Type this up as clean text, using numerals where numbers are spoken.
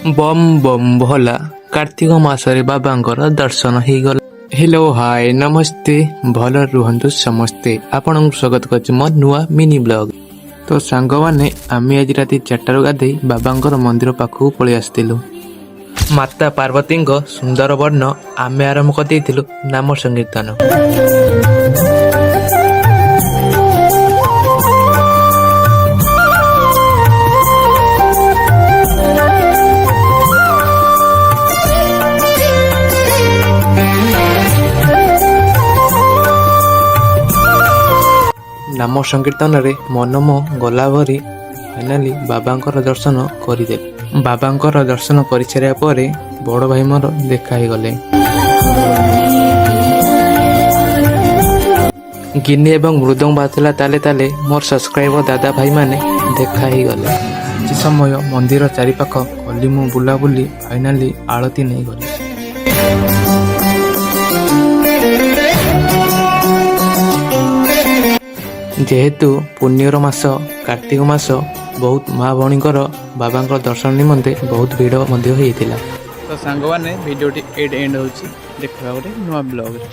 Bomb bomb ଭୋଲା। କାର୍ତ୍ତିକ ମାସରେ ବାବାଙ୍କର ଦର୍ଶନ ହେଇଗଲା। ହ୍ୟାଲୋ, ହାଏ, ନମସ୍ତେ, ଭଲ ରୁହନ୍ତୁ ସମସ୍ତେ। ଆପଣଙ୍କୁ ସ୍ୱାଗତ କରୁଛି ମୋ ନୂଆ ମିନି ବ୍ଲଗ। ତ ସାଙ୍ଗମାନେ, ଆମେ ଆଜି ରାତି 4ଟାରୁ ଗାଧେଇ ବାବାଙ୍କର ମନ୍ଦିର ପାଖକୁ ପଳେଇ ଆସିଥିଲୁ। ମାତା ପାର୍ବତୀଙ୍କ ସୁନ୍ଦର ବର୍ଣ୍ଣ, ଆମେ ଆରମ୍ଭ କରିଦେଇଥିଲୁ ନାମ ସଂକୀର୍ତ୍ତନ। ନାମ ସଂକୀର୍ତ୍ତନରେ ମନ ମୋ ଗଲା ଭରି। ଫାଇନାଲି ବାବାଙ୍କର ଦର୍ଶନ କରିଦେଲେ। ବାବାଙ୍କର ଦର୍ଶନ କରିସାରିବା ପରେ ବଡ଼ ଭାଇ ମୋର ଦେଖା ହେଇଗଲେ। ଗିନି ଏବଂ ମୃଦଙ୍ଗ ବାଜୁଥିଲା ତାଲେ ତାଲେ। ମୋର ସବସ୍କ୍ରାଇବର ଦାଦା ଭାଇମାନେ ଦେଖା ହେଇଗଲେ। କିଛି ସମୟ ମନ୍ଦିର ଚାରିପାଖ କଲି ମୁଁ ବୁଲାବୁଲି। ଫାଇନାଲି ଆଳତି ନେଇଗଲି। ଯେହେତୁ ପୁଣ୍ୟର ମାସ କାର୍ତ୍ତିକ ମାସ, ବହୁତ ମା ଭଉଣୀଙ୍କର ବାବାଙ୍କର ଦର୍ଶନ ନିମନ୍ତେ ବହୁତ ଭିଡ଼ ମଧ୍ୟ ହେଇଥିଲା। ତ ସାଙ୍ଗମାନେ, ଭିଡ଼ିଓଟି ଏଇଠି ଏଣ୍ଡ ହେଉଛି। ଦେଖିବା ଗୋଟେ ନୂଆ ବ୍ଲଗ୍ରେ।